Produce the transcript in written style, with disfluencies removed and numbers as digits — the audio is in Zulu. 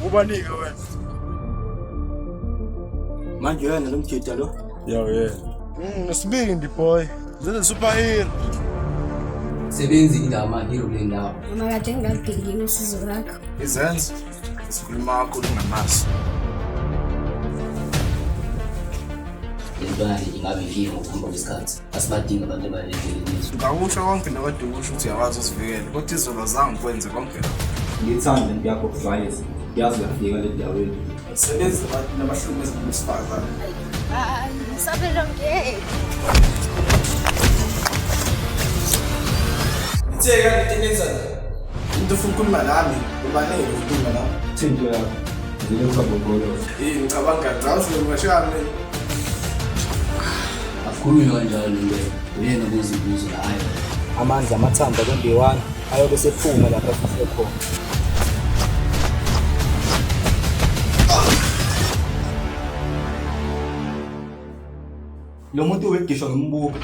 Ubanike wena. Manje uyena lo mjida lo? Yo yeah. Nesibindi boy. Zenze superhero. Sebenzi indawo ama-hero kule ndawo. Noma kade ngingaludingi usizo lwakho. Izenzo sikhuluma kakhulu ngamazwi. Le ntwana ingabe inkinga ngokuhamba kwesikhathi. Asibadingi abantu abalendleleni yethu. Ngakusho konke nokade ukusho ukuthi uyakwazi uzivikela kodwa izolo zange kwenze konke lokho. Ngithanda lento yakho Vayes. Yazi uyafika le ndaweni. Sebenzi abantu nabahlukumeza abantu besifazane. Sabelo ngeke. Ngithe kanti into Umuntu ufuna ukukhuluma nami, ubanele ukukhuluma nami. Thinto yakho. Ngile kwabobolo. Yini ngicabanga ngicabanga ngashaya mina. Akukhulunywa kanjalo nto. Uyena obuza imibuzo la hayi. Amandla amathambo akwembewana ayobe esephuma lapho afihle khona. Lo muntu wegishwa ngimbuka.